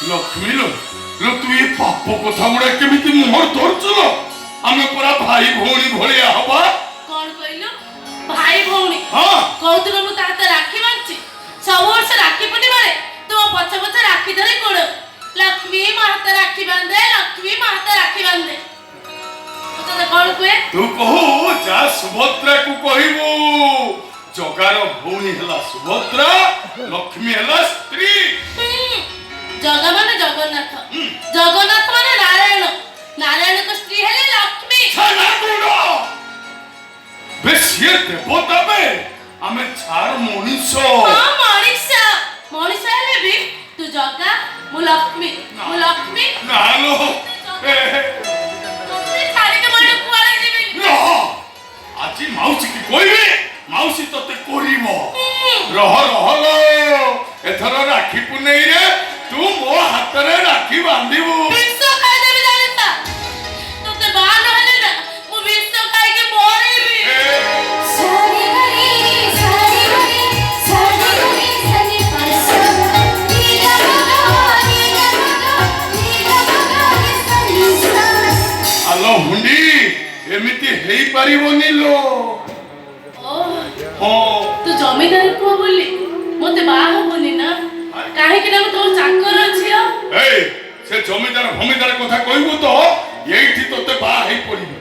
ଲକ୍ଷ୍ମୀ ଲୋ, ଲୋ, ତୁ ଏ ପାପ କଥା ଗୁଡା କେମିତି ମୁହଁରେ ଧରୁଛୁ ଲୋ? ଆମେ ପରା ଭାଇ ଭଉଣୀ ଭଳିଆ ହବା। କଣ କହିଲୁ, ଭାଇ ଭଉଣୀ? ହଁ। କହୁଥିଲ ମୁଁ ତା ହାତ ରାକ୍ଷୀ ବାନ୍ଧିଛି। ସବୁ ବର୍ଷ ରାକ୍ଷୀ ପୂର୍ଣ୍ଣିମାରେ ତୁମ ପଛେ ପଛେ ରାକ୍ଷୀ ଧରି ଗୋଡ, ଲକ୍ଷ୍ମୀ, ମୋ ହାତ ରାକ୍ଷୀ ବାନ୍ଧେ, ଲକ୍ଷ୍ମୀ, ମୋ ହାତ ରାକ୍ଷୀ ବାନ୍ଧେ। ମୁଁ ତତେ କଣ କୁହେ? ତୁ କହୁ, ଯା ସୁଭଦ୍ରାକୁ କହିବୁ। ଜଗାର ଭଉଣୀ ହେଲା ସୁଭଦ୍ରା, ଲକ୍ଷ୍ମୀ ହେଲା ସ୍ତ୍ରୀ। ଜଗା ମାନେ ଜଗନ୍ନାଥ, ଜଗନ୍ନାଥ ମାନେ ନାରାୟଣ, ନାରାୟଣଙ୍କ ସ୍ତ୍ରୀ ହେଲେ ଲକ୍ଷ୍ମୀ। ଛେନାଗୁଡ଼ ବେ, ସିଏ ଦେବତା ବେ, ଆମେ ଛାର ମଣିଷ। ହଁ, ମଣିଷ। ମଣିଷ ହେଲେ ବି ତୁ ଜଗା, ମୁଁ ଲକ୍ଷ୍ମୀ, ମୁଁ ଲକ୍ଷ୍ମୀ। ନା ଲୋ ଏ, ତୋତେ ଛାଡ଼ିକି ମୁଁ ଏଠୁ କୁଆଡ଼େ ଯିବିନି। ରହ, ଆଜି ମାଉସୀ କି କହିବି, ମାଉସୀ ତତେ କରିବ। ରହ ରହ ଲୋ, ଏଥର ରାକ୍ଷୀ ପୁନେଇରେ ତୁ ମୋ ହାତରେ ରାକ୍ଷୀ ବାନ୍ଧିବୁ। ବିଷ ଖାଇଦେବି, ଜାଣିତା। ତୋତେ ବାହା ନହେଲେ ନା ମୁଁ ବିଷ ଖାଇକି ମରିବି। ଏ, ସାରି ଗରି ସାରି ଗରି ସାରି ଗରି ସାରି ପାସ ନି ଗ ଗ ନି ଗ ଗ ନି ଗ ଗ ନି ସା ନି ସା। ଆଲୋ ହୁଣ୍ଡି, ଏମିତି ହେଇପାରିବନି ଲୋ। ଓ, ହଁ। ତୁ ଜମିଦାର ପୁଅ ବୋଲି ମତେ ବାହା ହବୁନି ନା? କାହିଁକି ନା ମୁଁ ତୋ ଚାକର ଝିଅ। ଏଇ, ସେ ଜମିଦାର ଭମିଦାର କଥା କହିବୁ ତ ଏଇଠି ତୋତେ ବାହା ହେଇ ପଡିବି।